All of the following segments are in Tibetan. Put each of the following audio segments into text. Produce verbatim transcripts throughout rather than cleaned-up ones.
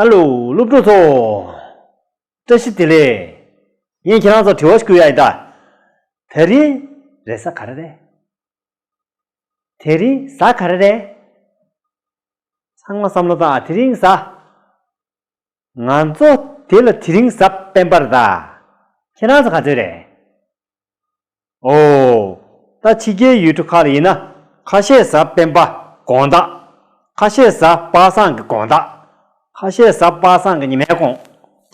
ཨ་ལོ། སློབ་ཕྲུག་ཚོ། བཀྲ་ཤིས་བདེ་ལེགས། ངས་ཁྱེད་རང་ཚོར་དྲི་བ་ཞིག་བསྐུར་ཡ་ཡིན་ད། དེ་རིང་རེས་གཟའ་ག་རེ་རེད། དེ་རིང་གཟའ་ག་རེ་རེད། ཚང་མ་བསམ་བློ་བཏང་ཨ། དེ་རིང་གཟའ། ང་ཚོ་དེ་ལ་དེ་རིང་གཟའ་སྤེན་པ་རེད་ད། ཁྱེད་རང་ཚོ་ག་ཚོད་རེད། ཨོ། ད་ཕྱི་རྒྱལ་ཡུལ་གྲུ་ཁག་ལ་ཡིན་ན། ཁ་ཤས་གཟའ་སྤེན་པ་དགོང་དག་ཁ་ཤས་གཟའ་པ་སངས་ཀྱི་དགོང་དག་ཁ་ཤས་གཟའ་པ་སངས་ཀྱི་ཉི་མའི་དགོང་།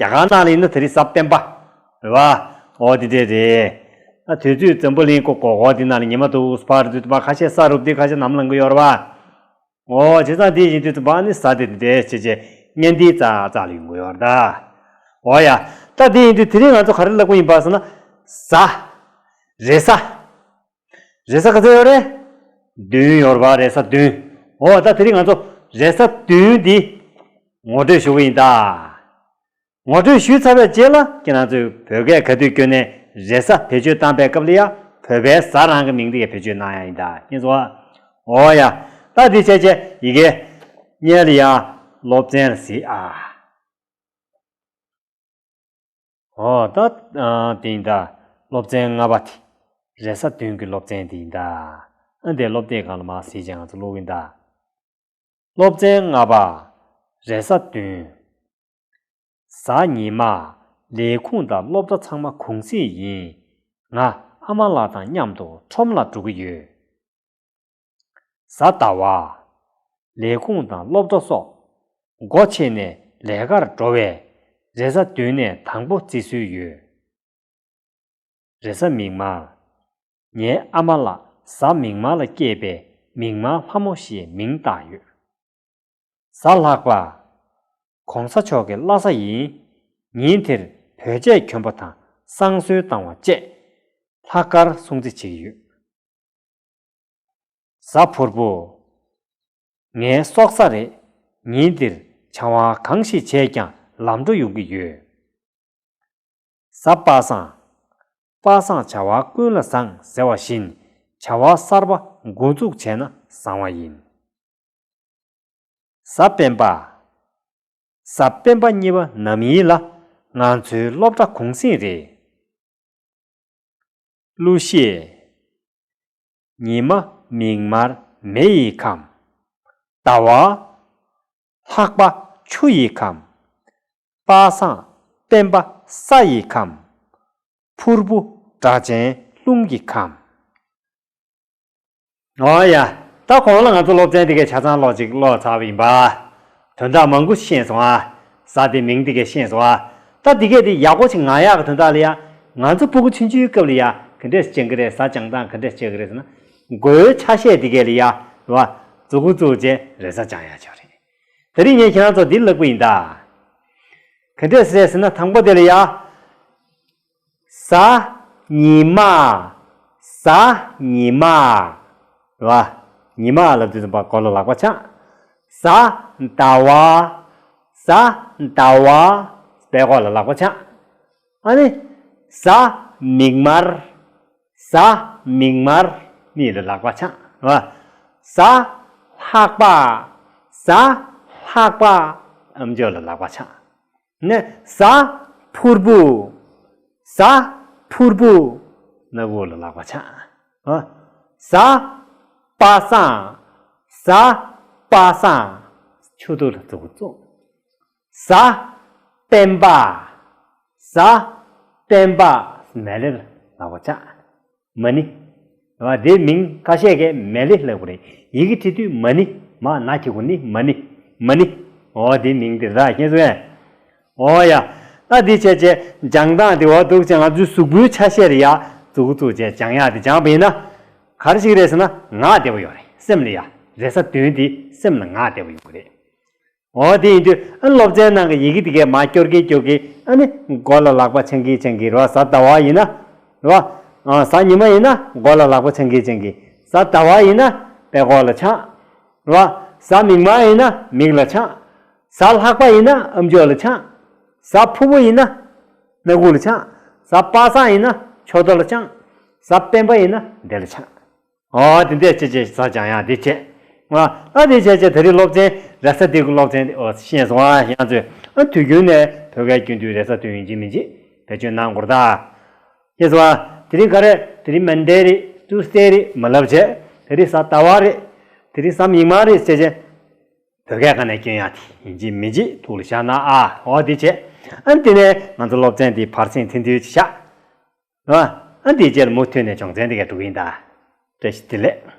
རྒྱ་གར་ནང་ལ་ཡིན་ན་དེ་རིང་གཟའ་སྤེན་པ། རེད་བ། ཨོ་དེ་འདྲས་རེད། ད་དུས་ཚོད་འཛམ་བུ་གླིང་སྒོར་སྒོར་སྒོར་དེ་ནང་ལ་ཉི་མ་འདུག་སྤར་དུས་ད་ཁ་ཤས་གཟའ་རུབ་དེ་ཁ་ཤས་ནམ་ལངས་གི་ཡོད་རེད་བ། ཨོ་བྱས་ཙང་དེ་ཡིན་དུས་ཙམ་པ་ནི་གཟའ་དེ་འདྲས་བྱས་བྱས་བརྙན་དེའི་རྩ་རྩ་ལ་ཡོང་གི་ཡོད་རེད་ད། ཨོ་ཡ། ད་དེ་ཡིན་དུས་དེ་རིང་ང་ཚོ་ག་རེ་ལབ་དགོས་ཡིན་པ་ཟེར་ན། གཟའ། རེས་གཟའ། རེས་གཟའ་ག་ཚོད་ཡོད་རེད། བདུན་ཡོད་རེད་བ། རེས་གཟའ་བདུན། ཨོ་ད་དེ་རིང་ང་ཚོ་རེས་གཟའ་བདུན་འདི་ངོ་སྤྲོད་ཞུ་གི་ཡིན་ད། ངོ་སྤྲོད་ཞུས་ཚར་བའི་རྗེས་ལ་ཁྱེད་རང་ཚོས་བོད་སྐད་ག་དུས་བསྐྱོན་ནས་རེས་གཟའ་བེད་སྤྱོད་བཏང་པའི་སྐབས་ལ་ཡ་བོད་པའི་གཟའ་རང་གི་མིང་དེ་ག་བེད་སྤྱོད་གནང་ཡ་ཡིན་ད། མཁྱེན་སོང་ཨ། ཨོ་ཡ། ད་འདི་བྱས་བྱས་ཡི་གེ་སྙན་ལ་ཡ་སློབ་ཚན་ལ་གཟིགས་ཨ། ཨོ་ད། ཨ། དེ་ཡིན་ད། སློབ་ཚན་ལྔ་པ་དེ། རེས་གཟའ་བདུན་གྱི་སློབ་ཚན་དེ་ཡིན་ད། ཨ་འདི་སློབ་དེབ་སྒང་ལ་མར་གཟིགས་བྱས་ང་ཚོ་ཀློག་གི་ཡིན་ད། སློབ་ཚན་ལྔ་པ། རེས་གཟའ་བདུན། གཟའ་ཉི་མ། ལས་ཁུངས་དང་སློབ་གྲྭ་ཚང་མ་གུང་གསེང་ཡིན། ང་ཨ་མ་ལགས་དང་མཉམ་དུ་ཁྲོམ་ལ་འགྲོ་གི་ཡོད། གཟའ་ཟླ་བ། ལས་ཁུངས་དང་སློབ་གྲྭ་སོགས་སྒོ་ཕྱེ་ནས་ལས་ཀར་འགྲོ་བས་རེས་གཟའ་བདུན་ནས་དང་པོ་བརྩི་སྲོལ་ཡོད། རེས་གཟའ་མིག་དམར། ངའི་ཨ་མ་ལགས་གཟའ་མིག་དམར་ལ་སྐྱེས་པས་མིག་དམར་ལྷ་མོ་ཞེས་མིང་བཏགས་ཡོད། གཟའ་ལྷག་པ། ༸གོང་ས་མཆོག་གི་བླ་གཟའ་ཡིན། ཉིན་དེར་བོད་ཆས་གྱོན་པ་དང་བསང་གསོལ་བཏང་བ་བཅས་ལྷག་དཀར་སྲུང་བརྩི་བྱེད་ཀྱི་ཡོད། གཟའ་ཕུར་བུ། ངའི་སྲོག་གཟའ་རེད། ཉིན་འདིར་བྱ་བ་གང་ཞིག་བྱས་ཀྱང་ལམ་འགྲོ་ཡོང་གི་ཡོད། གཟའ་པ་སངས། པ་སངས་བྱ་བ་ཀུན་ལ་བཟང་ཟེར་བ་བཞིན་བྱ་བ་གསར་པ་འགོ་འཛུགས་བྱས་ན་བཟང་བ་ཡིན། གཟའ་སྤེན་པ། གཟའ་སྤེན་པ་གཉིས་པ་ནམ་ཡིན་ལ་ང་ཚོའི་སློབ་གྲྭ་གུང་གསེང་རེད། གླུ་གཞས། ཉི་མ་མིག་དམར་མེ་ཡི་ཁམས། ཟླ་བ། ལྷག་པ་ཆུ་ཡི་ཁམས། པ་སངས་སྤེན་པ་ས་ཡི་ཁམས། ཕུར་བུ་སྒྲ་གཅན་རླུང་གི་ཁམས། ཨོ་ཡ། ད་གོང་ལ་ང་ཚོ་སློབ་ཚན་འདི་གའི་ཆ་ཚང་ཀློག་ཅིག་ཀློག་ཚར་བ་ཡིན་པ། དོན་དག་མང་པོ་ཤེས་སོང་ཨ། གཟའ་དེ་མིང་འདི་གའི་ཤེས་སོང་ཨ། ད་འདི་གའི་དེ་ཡག་པོ་ཅིག་ངང་ཡག་གི་དོན་དག་ལ་ཡ། ང་ཚོ་ཕྲུ་གུ་ཆུང་ཆུང་སྐབས་ལ་ཡ་ག་འདྲས་སྦྱང་གི་རེད། གཟའ་སྦྱང་སྟངས་ག་འདྲས་བྱེད་ཀྱི་རེད་ཟེར་ན། མགོའི་ཆ་ཤས་འདི་གའི་ལ་ཡ། རེད་བ། མཛུ་གུ་བཙུགས་རྗེས་རེས་གཟའ་སྦྱང་ཡག་ཆོག་རེད། དེ་རིང་ངས་ཁྱེད་རང་ཚོ་འདི་ལབ་ཀྱི་ཡིན་ད། ག་འདྲས་རེད་ཟེར་ན་དང་པོ་དེ་ལ་ཡ། གཟའ་ཉི་མ། གཟའ་ཉི་མ། རེད་བ། ཉི་མ་ལབ་དུས་ཙམ་པ་མགོ་ལ་ལག་པ་འཆང་། གཟའ་ཟླ་བ། གཟའ་ཟླ་བ། པད་མགོ་ལ་ལག་པ་འཆང་། ཨ་ནི། གཟའ་མིག་དམར། གཟའ་མིག་དམར། མིག་ལ་ལག་པ་འཆང་། རེད་བ། གཟའ་ལྷག་པ། གཟའ་ལྷག་པ། ཨམ་ཅོག་ལ་ལག་པ་འཆང་། ནས་གཟའ་ཕུར་བུ། གཟའ་ཕུར་བུ། སྣ་བུག་ལ་ལག་པ་འཆང་། ཨ། གཟའ་པ་སངས། གཟའ་པ་སངས། ཕྱོགས་བསྡུ་ལ་མཛུ་གུ་བཙུགས། གཟའ་སྤེན་པ། གཟའ་སྤེན་པ། མལ་ལས་ལ་ལག་པ་འཆང་། མ་ཎི། རེད་བ། དེའི་མིང་ཁ་ཤས་ཀྱིས་མལ་ལས་ལབ་ཀྱི་རེད། ཡི་གེ་བྲིས་དུས་མ་ཎི། མ་ན་གི་གུ་ཎི། མ་ཎི། མ་ཎི། འོ་དེའི་མིང་དེ་རེད། མཁྱེན་སོང་ངས། འོ་ཡ། ད་འདི་བྱས་བྱས་སྦྱང་སྟངས་དེ་འོ་འདུག་བྱས། ང་ཚོའི་གཟུགས་པོའི་ཆ་ཤས་ལ་ཡ་མཛུ་གུ་བཙུགས་བྱས་སྦྱང་ཡག་དེ་སྦྱངས་པ་ཡིན་ན། ག་རེ་ཞིག་རེད་ཟེར་ན་ངག་བདེ་པོ་ཡོད་རེད། སེམས་ལ་ཡ། རེས་གཟའ་བདུན་དེ་སེམས་ལ་ངག་བདེ་པོ་ཡོང་གི་རེད། འོ་དེ་ཡིན་དུས་ཨ་སློབ་ཚན་ནང་གི་ཡི་གེ་དེ་གས་མར་སྐྱོར་གིན་སྐྱོར་གིན་ཨ་ནི་མགོ་ལ་ལག་པ་འཆང་གིན་འཆང་གིན། རེད་བ། གཟའ་ཟླ་བ་ཡིན་ན། རེད་བ། ཨ། གཟའ་ཉི་མ་ཡིན་ན་མགོ་ལ་ལག་པ་འཆང་གིན་འཆང་གིན། གཟའ་ཟླ་བ་ཡིན་ན་པད་མགོ་ལ་འཆང་། རེད་བ། གཟའ་མིག་དམར་ཡིན་ན་མིག་ལ་འཆང་། གཟའ་ལྷག་པ་ཡིན་ན་ཨམ་ཅོག་ལ་འཆང་། གཟའ་ཕུར་བུ་ཡིན་ན་སྣ་ཁུག་ལ་འཆང་། གཟའ་པ་སངས་ཡིན་ན་ཕྱོགས་བསྡུ་ལ་འཆང་། གཟའ་སྤེན་པ་ཡིན་ན་འདི་ལ་འཆང་། ཨོ་དེ་འདྲས་བྱས་བྱས་གཟའ་སྦྱང་ཡག་དེ་བྱས། ང་ཨ་དེ་བྱས་བྱས་ད་རེས་སློབ་ཚན་རེས་གཟའ་འདིའི་སློབ་ཚན་དེ་ཨོ་ཤེས་སོང་ཨ། ཡང་ཚོས་ཨ་དུས་རྒྱུན་ནས་བོད་སྐད་སྐྱོན་དུས་རེས་གཟའ་སྟོན་ཡིན་གཅིག་མིན་གཅིག་བེད་སྤྱོད་གནང་དགོས་རེད་ད། ཤེས་སོང་ཨ། དེ་རིང་ག་རེ་དེ་རིང་མན་ཌེ་རེད། ཊུ་སི་ཌེ་རེད་མ་ལབ་བྱས། དེ་རིང་གཟའ་ཟླ་བ་རེད། དེ་རིང་གཟའ་མིག་དམར་རེད་བྱས་བྱས། བོད་སྐད་སྒང་ནས་སྐྱོན་ཡག་དེ་ཡིན་གཅིག་མིན་གཅིག་ཐུགས་ལ་བཞག་གནང་ཨ། འོ་དེ་བྱས། ཨ་ནི་དེ་ནས་ང་ཚོ་སློབ་ཚན་དེ་བར་གསེང་ཐུང་ཐུང་ཅིག་བཞག་རེད་བ། ཨ་ནི་དེའི་རྗེས་ལ་མུ་མཐུད་ནས་སྦྱོང་ཚན་དེ་ག་འགྲོ་གི་ཡིན་ད། བཀྲ་ཤིས་བདེ་ལེགས།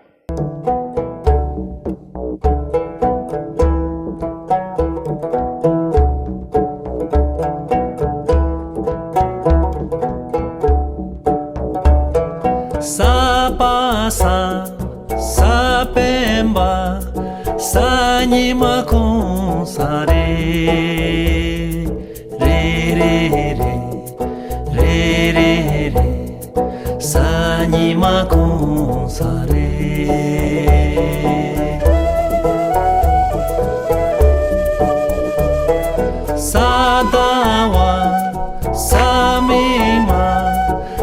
གཟའ་པ་སངས། གཟའ་སྤེན་པ། གཟའ་ཉི་མ་གུང་གཟའ་རེད། རེད་རེད་རེད། རེད་རེད་རེད། གཟའ་ཉི་མ་གུང་གཟའ་རེད། གཟའ་ཟླ་བ། གཟའ་མིག་དམར།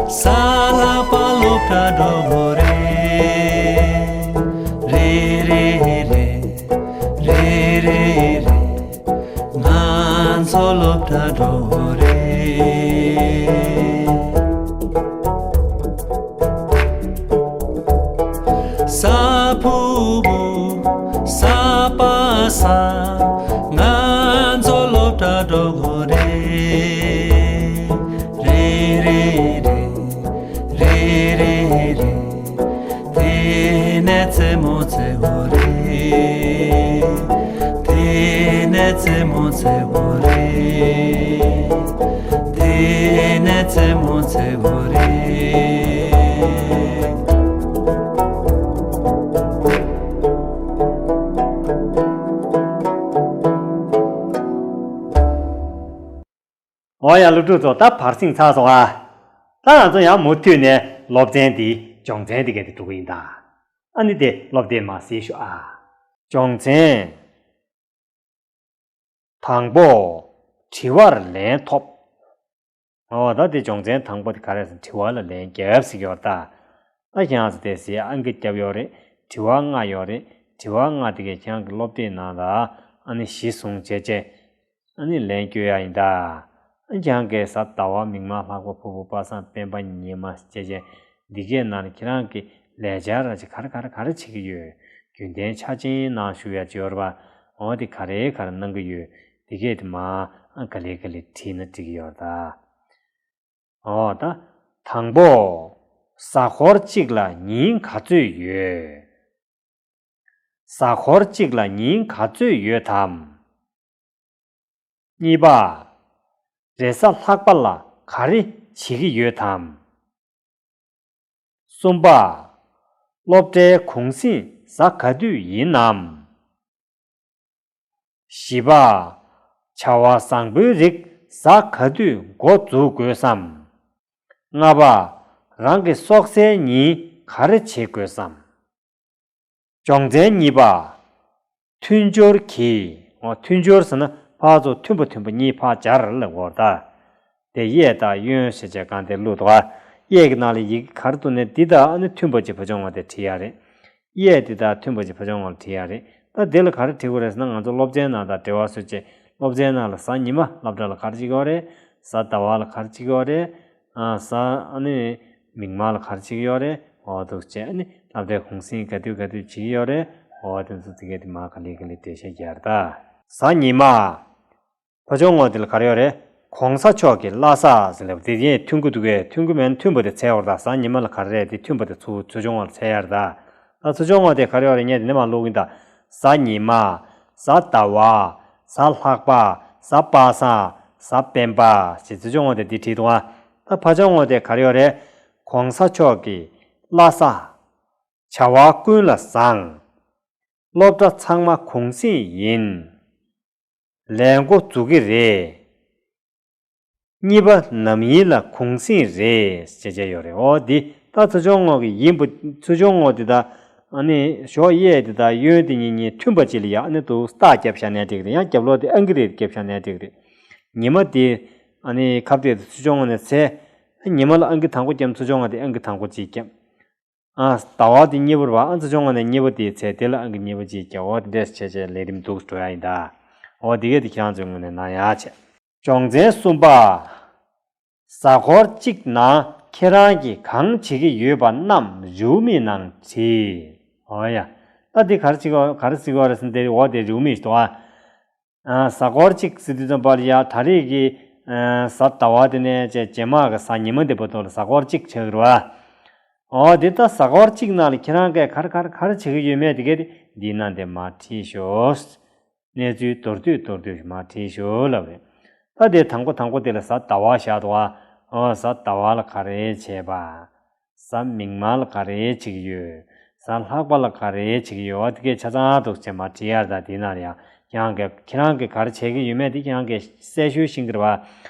གཟའ་ལྷག་པ་སློབ་གྲྭ་འགྲོ་དགོས་རེད། རེད་རེད་རེད། རེད་རེད་རེད། ང་ཚོ་སློབ་གྲྭ་འགྲོ་དགོས་རེད། གཟའ་ཕུར་བུ། གཟའ་པ་སངས། ང་ཚོ་སློབ་གྲྭ་འགྲོ་དགོས་རེད། རེད་རེད་རེད། རེད་རེད་རེད། དེ་ནས་རྩེད་མོ་རྩེ་དགོས་རེད། དེ་ནས་རྩེད་མོ་རྩེ་དགོས་རེད། དེ་ནས་རྩེད་མོ་རྩེ་དགོས་རེད། འོ་ཡ། སློབ་ཕྲུག་ཚོ་ད་བར་གསེང་ཚར་སོང་ཨ། ད་ང་ཚོ་ཡང་མུ་མཐུད་ནས་སློབ་ཚན་འདིའི་སྦྱོང་ཚན་འདི་ག་དེ་འགྲོ་གི་ཡིན་ད། ཨ་ནི་དེ་སློབ་དེབ་མར་གཟིགས་ཤོག་ཨ། སྦྱོང་ཚན་དང་པོ། དྲི་བར་ལན་ཐོབས། འོ་ད་དེ་སྦྱོང་ཚན་དང་པོ་དེ་ག་རེ་ཟེར་ན་དྲི་བ་ལ་ལན་རྒྱབ་ཟེར་གྱི་ཡོད་རེད་ད། ད་ཁྱེད་རང་ཚོ་དེ་ཟེར་ཨང་ཀི་བརྒྱབ་ཡོད་རེད། དྲི་བ་ལྔ་ཡོད་རེད། དྲི་བ་ལྔ་དེ་གས་ཁྱེད་རང་གི་སློབ་དེབ་ནང་ལ་ཨ་ནི་གཞི་བཟུང་བྱས་བྱས། ཨ་ནི་ལན་བསྐྱོན་ཡ་ཡིན་ད། ཨ་ནི་ཁྱེད་རང་གིས་གཟའ་ཟླ་བ་མིག་དམར་ལྷག་པ་ཕུར་བུ་པ་སངས་སྤེན་པ་ཉི་མ་བྱས་བྱས། འདི་གས་ནང་ལ་ཁྱེད་རང་གིས་ལས་འཆར་ར་ཅིག་ག་རེ་ག་རེ་ག་རེ་བྱེད་ཀྱི་ཡོད། རྒྱུན་ལྡན་ཆ་ཅན་ནང་ཞུགས་ཡ་ཅིག་ཡོད་རེད་པ། འོ་དེ་ག་རེ་ག་རེ་གནང་གི་ཡོད། དེ་གས་དེ་མར་ཨ་ག་ལེ་ག་ལེ་བྲིས་ན་འགྲིག་གི་ཡོད་རེད་ད། འོ་ད། དང་པོ། གཟའ་འཁོར་གཅིག་ལ་ཉིན་ག་ཚོད་ཡོད། གཟའ་འཁོར་གཅིག་ལ་ཉིན་ག་ཚོད་ཡོད་དམ། གཉིས་པ། རེས་གཟའ་ལྷག་པ་ལ་ག་རེ་བྱེད་ཀྱི་ཡོད་དམ། གསུམ་པ། སློབ་གྲྭའི་གུང་གསེང་གཟའ་ག་དུས་ཡིན་ནམ། བཞི་པ། བྱ་བ་བཟང་པོའི་རིགས་གཟའ་ག་དུས་འགོ་འཛུགས་དགོས་སམ། ལྔ་པ། རང་གི་སྲོག་རྩའི་ཉིན་ག་རེ་བྱེད་དགོས་སམ། སྦྱོང་ཚན་གཉིས་པ། མཐུན་སྦྱོར་གྱིས། འོ་མཐུན་སྦྱོར་ཟེར་ན་ཕར་ཚུར་མཐུན་པ་མཐུན་པ་གཉིས་ཕར་སྦྱར་ལབ་དགོས་རེད་ད། དེ་གཡས་དང་གཡོན་ཞེས་བྱ་གང་དེ་བླུགས་འདུག་ག། གཡས་ཀྱི་ནང་ལ་ཡི་གེ་ག་རེ་འདུག་ནས་འདི་དང་ཨ་ནི་མཐུན་པ་ཅིག་བུ་ཆུང་བ་དེ་བྲིས་ཡ་རེད། གཡས་འདི་དང་མཐུན་པ་ཅིག་བུ་ཆུང་བ་ལ་བྲིས་ཡ་རེད། ད་འདི་ལ་ག་རེ་བྲིས་དགོས་རེད་ཟེར་ན། ང་ཚོ་སློབ་ཚན་ནང་དང་འབྲེལ་བ་བཟོས་བྱས་སློབ་ཚན་ནང་ལ་གཟའ་ཉི་མ་སློབ་གྲྭ་ལ་ག་རེ་བྱེད་ཀྱི་ཡོད་རེད། གཟའ་ཟླ་བ་ལ་ག་རེ་བྱེད་ཀྱི་ཡོད་རེད། ཨ་གཟའ་ཨ་ནི་མིག་དམར་ལ་ག་རེ་བྱེད་ཀྱི་ཡོད་རེད། འོ་འདུག་བྱས་ཨ་ནི་སློབ་གྲྭའི་གུང་གསེང་ག་དུས་ག་དུས་བྱེད་ཀྱི་ཡོད་རེད། འོ་དེ་ཚོ་དེ་གས་དེ་མར་ག་ལེ་ག་ལེ་འགྲེལ་བཤད་རྒྱག་རེད་ད། གཟའ་ཉི་མ། བུ་ཆུང་ངོ་དེ་ལ་ག་རེ་ཡོད་རེད། གོང་ས་མཆོག་གི་བླ་གཟའ་ཟེར་ལབ་དེ་ཡང་མཐུན་གྱི་འདུག་གས། མཐུན་གྱི་མེད་ན་མཐུན་པ་དེ་འཚོལ་བར་ད། གཟའ་ཉི་མ་ལ་ག་རེ་རེད་དེ་མཐུན་པ་དེ་ཚུར་བུ་ཆུང་ངོ་ལ་འཚོལ་ཡ་རེད་ད། ད་བུ་ཆུང་ངོ་དེ་ག་རེ་ཡོད་རེད། ངས་དེ་ནས་མར་ཀློག་གིན་ད། གཟའ་ཉི་མ། གཟའ་ཟླ་བ། གཟའ་ལྷག་པ། གཟའ་པ་སངས། གཟའ་སྤེན་པ་ཞེས་བུ་ཆུང་ངོ་དེ་འདི་བྲིས་འདུག་ཨ། ད་བུ་ཆུང་ངོ་དེ་ག་རེ་ཡོད་རེད། གོང་ས་མཆོག་གི་བླ་གཟའ། བྱ་བ་ཀུན་ལ་བཟང་། སློབ་གྲྭ་ཚང་མ་གུང་གསེང་ཡིན། ལས་འགོ་འཛུགས་ཀྱི་རེད། གཉིས་པ་ནམ་ཡིན་ལ་གུང་གསེང་རེད་ཅེས་བྱས་ཡོད་རེད། འོ་འདི་ད་བུ་ཆུང་ངོ་གི་ཡིན་པ། བུ་ཆུང་ངོ་འདི་ད་ཨ་ནི་ཞོགས་གཡས་འདི་དང་གཡོན་འདི་གཉིས་གཉིས་མཐུན་པ་ཅིག་ལ་ཡ་ཨ་ནི་འདུག་རྟགས་རྒྱབ་བཞག་ནའི་འགྲིག་རེད། ཡང་རྒྱབ་ལོགས་དེ་ཨང་ཀི་རེད་རྒྱབ་བཞག་ནའི་འགྲིག་རེད། ཉི་མ་དེ་ཨ་ནི་ཁ་གཏད་དུ་བུ་ཆུང་ངོ་ནས་འཚོལ། ཉི་མ་ལ་ཨང་ཀི་དང་པོ་བརྒྱབ། བུ་ཆུང་ངོ་དེ་ཨང་ཀི་དང་པོ་གཅིག་བརྒྱབ། ཨ་ཟླ་བ་དེ་གཉིས་པོ་རེད་བ། ཨ་ཚོ་ཆུང་ངོ་ནས་གཉིས་པོ་དེའི་ཚེ་དེ་ལ་ཨང་གི་གཉིས་པོ་གཅིག་བརྒྱབ། འོ་དེ་འདྲས་བྱས་བྱས་ལས་རིམ་འདུག་འགྲོ་ཡ་ཡིན་ད། འོ་དེ་གས་དེ་ཁྱེད་རང་ཚོའི་ངོས་ནས་གནང་ཡ་བྱས། སྦྱོང་ཚན་གསུམ་པ། གཟའ་འཁོར་གཅིག་ནང་ཁྱེད་རང་གིས་གང་བྱེད་ཀྱི་ཡོད་པ་རྣམས་རེའུ་མིག་ནང་བྲིས། འོ་ཡ། ད་འདི་ག་རེ་བྱེད་ཀྱི་ག་རེ་བྱེད་ཀྱི་ཡོད་རེད་ཟེར་ན་དེ་འོ་དེ་རེའུ་མིག་ཞིག་འདུག་ཨ། ཨ་གཟའ་འཁོར་གཅིག་ཟེར་དུས་ཙམ་པ་ལ་ཡ་ད་རེས་ཀྱི་ཨ་གཟའ་ཟླ་བ་དེ་ནས་བྱས་རྗེས་མ་གི་གཟའ་ཉི་མ་དེ་བར་དུ་ལ་གཟའ་འཁོར་གཅིག་ཆགས་ཀྱི་རེད་བ། འོ་དེ་ད་གཟའ་འཁོར་གཅིག་ནང་ལ་ཁྱེད་རང་གིས་ག་རེ་ག་རེ་ག་རེ་བྱེད་ཀྱི་ཡོད་མེད་དེ་གས་དེ་འདི་ནང་དེ་མར་བྲིས་ཤོག་གནས་ཚུལ་མདོར་བསྡུས་མདོར་བསྡུས་ཤིག་མར་བྲིས་ཤོག་ལབ་རེད། ད་དེ་དང་པོ་དང་པོ་དེ་ལ་གཟའ་ཟླ་བ་བཞག་འདུག་བ། འོ་གཟའ་ཟླ་བ་ལ་ག་རེ་བྱས་པ། གཟའ་མིག་དམར་ལ་ག་རེ་བྱེད་ཀྱི་ཡོད། གཟའ་ལྷག་པ་ལ་ག་རེ་བྱེད་ཀྱི་ཡོད། འོ་དེ་གས་ཆ་ཚང་འདུག་བྱས་མར་བྲིས་ཡ་རེད། ད་དེ་ནང་ལ་ཡ་ཁྱེད་རང་གིས་ཁྱེད་རང་གིས་ག་རེ་བྱེད་ཀྱི་ཡོད་མེད་དེ་ཁྱེད་རང་གིས་གསལ་ཤོས་ཤེས་ཀྱི་རེད་བ། ཨ་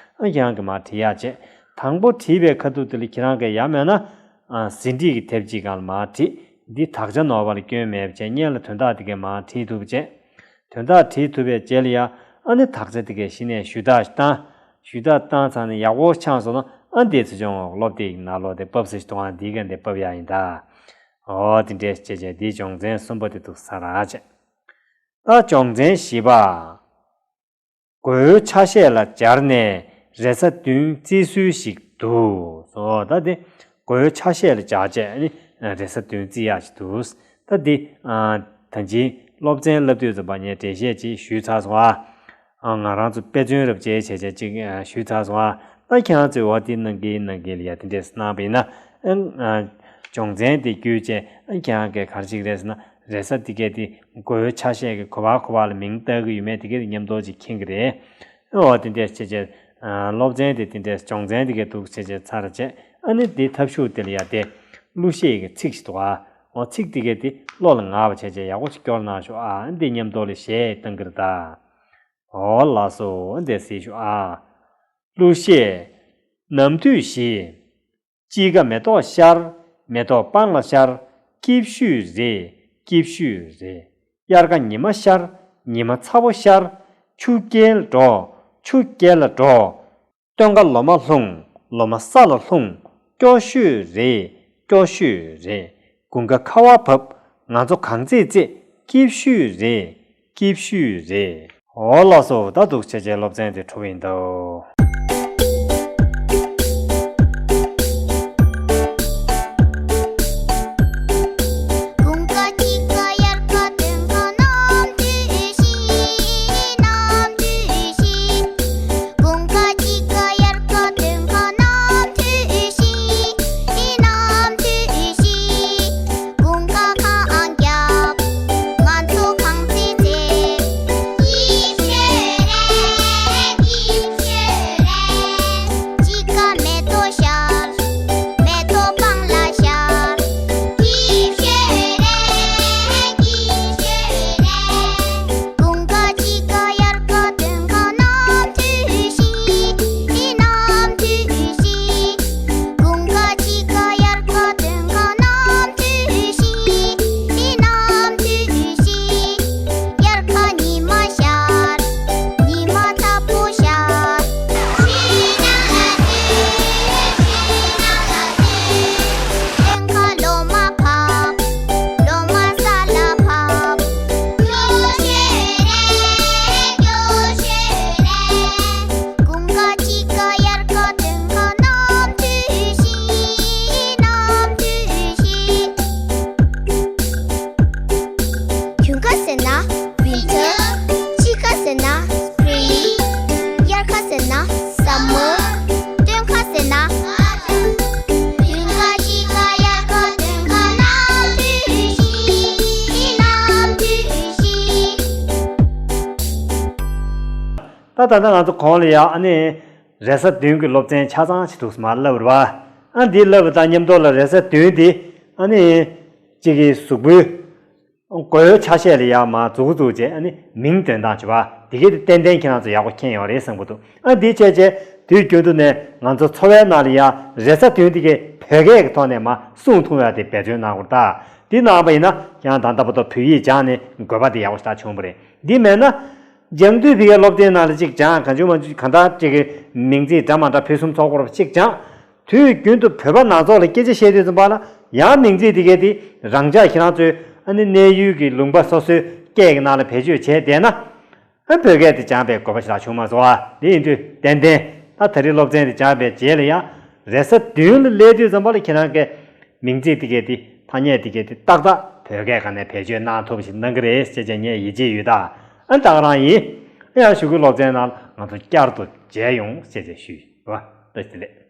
ཁྱེད་རང་གིས་མར་བྲིས་ཡ་བྱས། དང་པོ་བྲིས་པའི་ཁ་ཐུག་དེ་ལ་ཁྱེད་རང་གིས་ཡ་མེད་ན་ཨ་ཟིན་བྲིས་ཀྱི་དེབ་གཅིག་སྒང་ལ་མར་བྲིས། འདི་དག་ཆ་ནོར་བ་ལ་སྐྱོན་མེད་པ་བྱས་སྔོན་ལ་དོན་དག་དེ་གས་མར་བྲིས་ཐུབ་པ་བྱས། དོན་དག་བྲིས་ཐུབ་པའི་རྗེས་ལ་ཡ་ཨ་ནི་དག་ཆ་དེ་གས་གཞི་ནས་ཞུ་དག་བཏང་། ཞུ་དག་བཏང་ཚར་ནས་ཡག་པོ་ཆགས་སོང་ན་ཨ་འདི་ཚོ་སྦྱོང་བ་སློབ་དེབ་ནང་ལོགས་དེ་ཕབ་ས་ཞིག་འདུག་ཨ། འདི་གས་འདི་ཕབ་ཡ་ཡིན་ད། འོ་དེ་འདྲས་བྱས་བྱས་འདི་སྦྱོང་ཚན་གསུམ་པ་དེ་འདུག་ས་ར་བྱས། ད་སྦྱོང་ཚན་བཞི་པ། མགོའི་ཆ་ཤས་ལ་སྦྱར་ནས་རེས་གཟའ་བདུན་བརྩི་སྲོལ་ཞིག་འདུག་སོ། ད་དེ་མགོའི་ཆ་ཤས་ལ་སྦྱར་བྱས་ནི་རེས་གཟའ་བདུན་བརྩི་ཡག་ཞིག་འདུག་ད་འདི་ཨ་ད་ཅི་སློབ་ཚན་བསླབ་དུས་ཙམ་པ་ངས་འགྲེལ་བཤད་ཅིག་ཞུས་ཚར་སོང་ཨ། ཨ་ང་རང་ཚོ་དཔེ་མཚོན་རབ་བྱས་བྱས་བྱས་ཅིག་ཨ་ཞུས་ཚར་སོང་ཨ། ད་ཁྱེད་རང་ཚོས་འོ་དེ་གནང་གི་གནང་གི་ལ་ཡ་དེ་འདྲས་གནང་བ་ཡིན་ན་ཨ་སྦྱོང་ཚན་དེ་བརྒྱུད་བྱས་ཨ་ཁྱེད་རང་གིས་ག་རེ་བྱེད་ཀྱི་རེད་ཟེར་ན། རེས་གཟའ་འདི་གས་དེ་མགོའི་ཆ་ཤས་ཀྱི་གོ་བ་གོ་བ་ལ་མིང་བཏགས་ཀྱི་ཡོད་མེད་དེ་གས་དེ་མཉམ་དུ་ཅིག་མཁྱེན་གྱི་རེད། འོ་དེ་འདྲས་བྱས་བྱས་ཨ་སློབ་ཚན་དེ་དེ་འདྲས་སྦྱོང་ཚན་དེ་གས་འདུག་བྱས་བྱས་ཚར་བྱས་ཨ་ནི་དེ་ཐབས་ཤུགས་དེ་ལ་ཡ་དེ་གླུ་གཞས་ཀྱི་ཚིག་ཞིག་འདུག་ཨ། འོ་ཚིག་དེ་གས་དེ་བློ་ལ་ངེས་པ་བྱས་བྱས་ཡག་པོ་ཞིག་སྐྱོར་གནང་ཤོག་ཨ། འདི་མཉམ་དུ་ལ་གཞས་བཏང་གི་རེད་ད། འོ་ལགས་སོ། འདི་གཟིགས་ཤོག་ཨ། གླུ་གཞས། ནམ་དུས་བཞི། དཔྱིད་ཀ་མེ་ཏོག་ཤར། མེ་ཏོག་སྤང་ལ་ཤར། སྐྱིད་ཤོས་རེད། སྐྱིད་ཤོས་རེད། དབྱར་ཁ་ཉི་མ་ཤར། ཉི་མ་ཚ་པོ་ཤར། ཆུ་རྐྱལ་འགྲོ། ཆུ་རྐྱལ་ལ་འགྲོ། སྟོན་ཁ་ལོ་མ་ལྷུང་། ལོ་མ་ས་ལ་ལྷུང་། སྐྱོ་ཤོས་རེད། སྐྱོ་ཤོས་རེད། དགུན་ཁ་ཁ་བ་བབས། ང་ཚོ་གངས་རྩེད་རྩེད། སྐྱིད་ཤོས་རེད། སྐྱིད་ཤོས་རེད། འོ་ལགས་སོ། ད་འདུག་བྱས་བྱས་སློབ་ཚན་དེ་གྲུབ་ཡིན་ད། དགུན་ཁ་གངས་རྒྱབ། ང་ཚོ་གངས་རྩེད་རྩེད། སྐྱིད་ཤོས་རེད། སྐྱིད་ཤོས་རེད། དཔྱིད་ཀ་མེ་ཏོག་ཤར། མེ་ཏོག་སྤང་ལ་ཤར། སྐྱིད་ཤོས་རེད། སྐྱིད་ཤོས་རེད། དགུན་ཁ་དཔྱིད་ཀ་དབྱར་ཁ་སྟོན་ཁ་ནམ་དུས་བཞི། ནམ་དུས་བཞི། དགུན་ཁ་དཔྱིད་ཀ་དབྱར་ཁ་སྟོན་ཁ་ནམ་དུས་བཞི། ནམ་དུས་བཞི། དབྱར་ཁ་ཉི་མ་ཤར། ཉི་མ་ཚ་པོ་ཤར། སྟོན་ཁ་ལོ་མ་བབས། ལོ་མ་ས་ལ་བབས། སྐྱོ་ཤོས་རེད། སྐྱོ་ཤོས་རེད། དགུན་ཁ་དཔྱིད་ཀ་དབྱར་ཁ་སྟོན་ཁ་ནམ་དུས་བཞི། ནམ་དུས་བཞི། དགུན་ཁ་ཟེར་ན་winter། དཔྱིད་ཁ་ཟེར་ན་spring། དབྱར་ཁ་ཟེར་ན་summer། སྟོན་ཁ་ཟེར་ན་autumn། དགུན་ཁ་དཔྱིད་ཀ་དབྱར་ཁ་སྟོན་ཁ་ནམ་དུས་བཞི། ནམ་དུས་བཞི། ད་ད་ལྟ་ང་ཚོ་གོང་ལ་ཡ་ཨ་ནི་རེས་གཟའ་བདུན་གྱི་སློབ་ཚན་ཆ་ཚང་ཞིག་འདུག་སེ་མར་བསླབས་པ་རེད་བ། ཨ་འདི་བསླབས་པ་དང་མཉམ་དུ་ལ་རེས་གཟའ་བདུན་འདི་ཨ་ནི་གཅིག་གི་གཟུགས་པོའི་མགོའི་ཆ་ཤས་ལ་ཡ་མར་མཛུབ་གུ་བཙུགས་བྱས་ཨ་ནི་མིང་འདོན་སྟངས་བྱེད་པ་འདི་གས་དེ་ཏན་ཏན་ཁྱེད་རང་ཚོ་ཡག་པོ་མཁྱེན་ཡོད་རེད་བསམ་གྱི་འདུག་ཨ་འདི་བྱས་བྱས་དུས་རྒྱུན་དུ་ནས་ང་ཚོ་འཚོ་བའི་ནང་ལ་ཡ་རེས་གཟའ་བདུན་འདི་གས་བོད་སྐད་ཀྱི་ཐོག་ནས་མར་གསུང་ཐུབ་ཡ་དེ་འབད་བརྩོན་གནང་དགོས་རེད་ད། འདི་གནང་བ་ཡིན་ན་ཁྱེད་རང་ད་ལྟ་བར་དུ་བོད་ཡིག་སྦྱངས་ནས་དགོས་པ་དེ་ཡག་པོ་ཞེ་དྲག་བྱུང་བ་རེད། འདི་མེད་ན། སྦྱང་དུས་ཕ་གིའི་སློབ་དེབ་ནང་ལ་གཅིག་སྦྱང་། གང་བྱུང་མང་བྱུང་གང་ལྟར་གཅིག་གི་མིང་ཚིག་འདྲ་མ་འདྲ་ཕུན་སུམ་ཚོགས་པོ་གཅིག་སྦྱང་། དུས་རྒྱུན་དུ་བོད་པ་ནང་ཚོགས་ལ་སྐད་ཆ་བཤད་དུས་ཙམ་པ་ལ་ ཡང་མིང་ཚིག་དེ་གའི་དེ་རང་ཅག་ཁྱེད་རང་ཚོའི་ཨ་ནི་གནས་ཡུལ་གྱི་ལུང་པ་སོ་སོའི་སྐད་ཀྱི་ནང་ལ་བེད་སྤྱོད་བྱས་བསྡད་ན། ཨ་བོད་སྐད་དེ་སྦྱངས་པའི་དགོས་པ་ཞིག་ལ་བྱུང་མ་སོང་ཨ། དེ་ཡིན་དུས་ཏན་ཏན་ད་ད་རེས་སློབ་ཚན་དེ་སྦྱངས་པའི་རྗེས་ལ་ཡང་རེས་གཟའ་བདུན་ལ་སླེབས་དུས་ཙམ་པ་ལ་ཁྱེད་རང་གི་མིང་ཚིག་དེ་གའི་དེ་ཐ་སྙད་དེ་གའི་དེ་ཏག་ཏག་བོད་སྐད་སྒང་ནས་བེད་སྤྱོད་གནང་ཐུབ་པ་ཞིག་གནང་གི་རེད་ཅེས་ཀྱང་ངས་ཡིད་ཆེས་ཡོད་ད། ཨ་ད་ག་རང་ཡིན། ཨ་ཡང་གཞུག་གི་སློབ་ཚན་ནང་ང་ཚོ་བསྐྱར་དུ་མཇལ་ཡོང་ཅེས་ཀྱང་ཞུ་ཡི་བ། བཀྲ་ཤིས་བདེ་ལེགས།